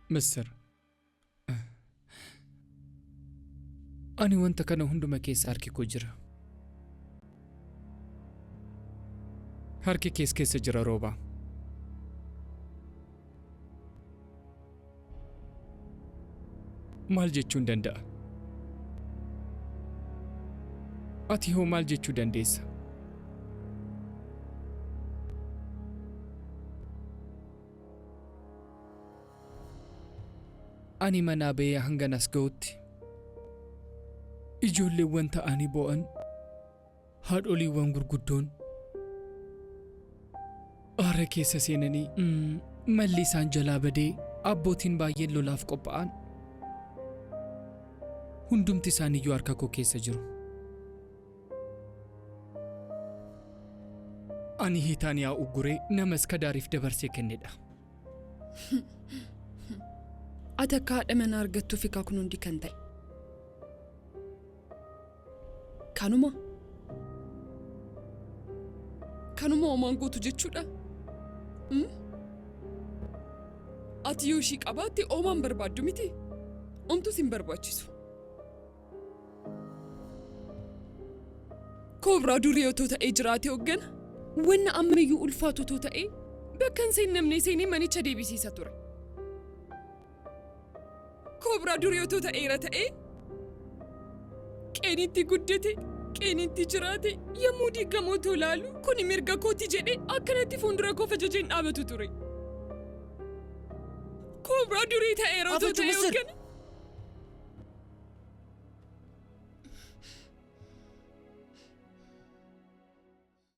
Misir. Ani wanta kana hunduma keessa harki koo jira. Harki kees keessa jira Roobaa. Maal jechuun danda'a? Ati hoo maal jechuu dandeessa? Ani manaa ba'ee hangan as ga'utti ijoolleewwan ta'anii boo'an, haadholiiwwan gurguddoon aara keessa seenanii malli isaan jalaa badee abbootiin baay'een lolaaf qophaa'an hundumti isaaniiyyuu harka koo keessa jiru. Ani Hiitaaniyaa ugguree nama Iskadaariif dabarsee kennedha. Ati akka haadha manaa argattuuf egaa kun hundi kan ta'e. Kanuma. Kanuma homaan gootu jechuudha. Ati yoo ishii qabaatte homaan barbaaddu miti. Homtuu sin barbaachisu. Koobraa durii otoo ta'ee jiraate hoggana wanna ammayyuu ulfaatu otoo ta'ee bakka hin seennamne seenee manicha deebisiisa ture. Koobraa durii otoo ta'eera ta'ee qeenitti guddate, qeenitti jiraate, yommuu diigamu otoo ilaalu kuni mirga kooti jedhee akkanatti fuuldura koo fajajeen dhaabatu ture. Koobraa durii ta'eera otoo Afachu ta'ee misir! hoggana.